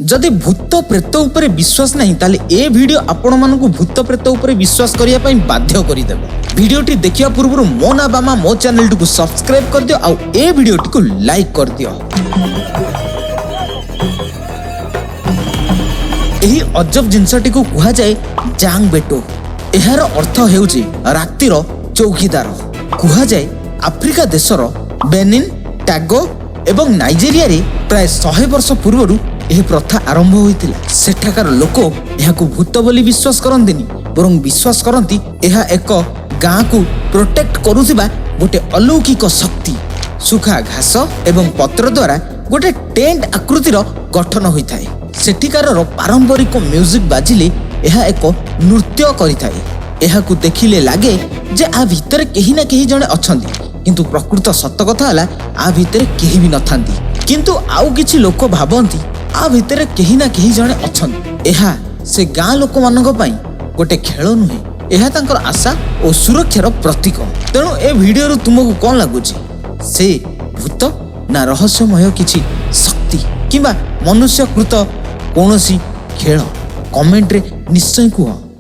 ଯଦି ଭୂତ ପ୍ରେତ ଉପରେ ବିଶ୍ୱାସ ନାହିଁ, ତାହେଲେ ଏ ଭିଡ଼ିଓ ଆପଣମାନଙ୍କୁ ଭୂତ ପ୍ରେତ ଉପରେ ବିଶ୍ୱାସ କରିବା ପାଇଁ ବାଧ୍ୟ କରିଦେବ। ଭିଡ଼ିଓଟି ଦେଖିବା ପୂର୍ବରୁ ମୋ ନା ବାମା, ମୋ ଚ୍ୟାନେଲଟିକୁ ସବସ୍କ୍ରାଇବ କରିଦିଅ ଆଉ ଏ ଭିଡ଼ିଓଟିକୁ ଲାଇକ୍ କରିଦିଅ। ଏହି ଅଜବ ଜିନିଷଟିକୁ କୁହାଯାଏ ଜାଙ୍ଗ ବେଟୋ। ଏହାର ଅର୍ଥ ହେଉଛି ରାତିର ଚୌକିଦାର। କୁହାଯାଏ, ଆଫ୍ରିକା ଦେଶର ବେନିନ୍, ଟାଗୋ ଏବଂ ନାଇଜେରିଆରେ ପ୍ରାୟ 100 ବର୍ଷ ପୂର୍ବରୁ ଏହି ପ୍ରଥା ଆରମ୍ଭ ହୋଇଥିଲା। ସେଠାକାର ଲୋକ ଏହାକୁ ଭୂତ ବୋଲି ବିଶ୍ୱାସ କରନ୍ତିନି, ବରଂ ବିଶ୍ୱାସ କରନ୍ତି ଏହା ଏକ ଗାଁକୁ ପ୍ରୋଟେକ୍ଟ କରୁଥିବା ଗୋଟେ ଅଲୌକିକ ଶକ୍ତି। ଶୁଖା ଘାସ ଏବଂ ପତ୍ର ଦ୍ୱାରା ଗୋଟେ ଟେଣ୍ଟ ଆକୃତିର ଗଠନ ହୋଇଥାଏ। ସେଠିକାର ପାରମ୍ପରିକ ମ୍ୟୁଜିକ ବାଜିଲେ ଏହା ଏକ ନୃତ୍ୟ କରିଥାଏ। ଏହାକୁ ଦେଖିଲେ ଲାଗେ ଯେ ଆ ଭିତରେ କେହି ନା କେହି ଜଣେ ଅଛନ୍ତି, କିନ୍ତୁ ପ୍ରକୃତ ସତ କଥା ହେଲା ଆ ଭିତରେ କେହି ବି ନଥାନ୍ତି। କିନ୍ତୁ ଆଉ କିଛି ଲୋକ ଭାବନ୍ତି ଆ ଭିତରେ କେହି ନା କେହି ଜଣେ ଅଛନ୍ତି। ଏହା ସେ ଗାଁ ଲୋକମାନଙ୍କ ପାଇଁ ଗୋଟେ ଖେଳ ନୁହେଁ, ଏହା ତାଙ୍କର ଆଶା ଓ ସୁରକ୍ଷାର ପ୍ରତୀକ। ତେଣୁ ଏ ଭିଡ଼ିଓରୁ ତୁମକୁ କ'ଣ ଲାଗୁଛି? ସେ ଭୂତ ନା ରହସ୍ୟମୟ କିଛି ଶକ୍ତି କିମ୍ବା ମନୁଷ୍ୟକୃତ କୌଣସି ଖେଳ? କମେଣ୍ଟରେ ନିଶ୍ଚୟ କୁହ।